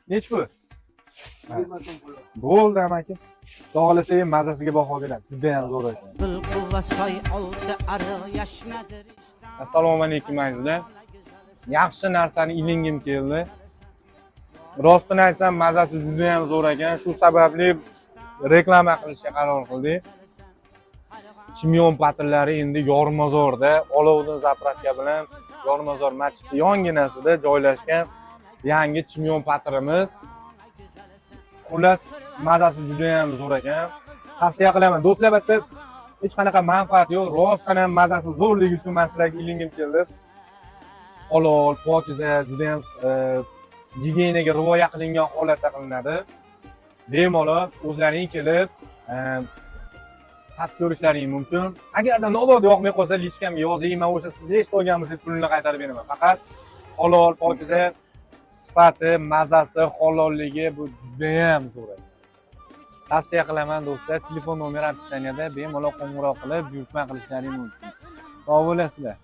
Nechi pul? Bo'ldi, amaki. Xudo xohlasa, ham mazasiga baho beradi. Juda ham zo'r ekan. Qulquva soy olti ariq yashmadir. Assalomu alaykum, azizlar. Yaxshi narsani ilingim keldi. Rostini aytsam, mazasi juda ham zo'r ekan. Shu sababli reklama qilishga qaror qildik. Chimyon patirlari endi Yormozorda, Olovdin заправка bilan Yormozor masjidi yonginasida joylashgan yangi Chimyon patirimiz. Xullas, mazasi juda ham zo'r ekan. Tavsiya qilaman. Do'stlar, bitta hech qanaqa manfaat yo'q. Rostdan ham mazasi zo'rligi uchun men sizlarga ilingim keldi. Halol, pokiza, juda ham gigiyenaga rioya qilingan holatda qilinadi. Bemalol o'zlaring kelib tatib ko'rishlaring mumkin. Agarda nabodo yoqmay qolsa, личка mga yozing, man o'sha siz nechta olgan bo'lsangiz, pulini qaytarib beraman. Faqat halol, pokiza, sifati, mazasi, halolligi bu juda ham zo'r ekan. Tavsiya qilaman, do'stlar. Telefon nomeri описание da, bemalol qo'ng'iroq qilib buyurtma qilishlaring mumkin. Sog' bo'lasizlar.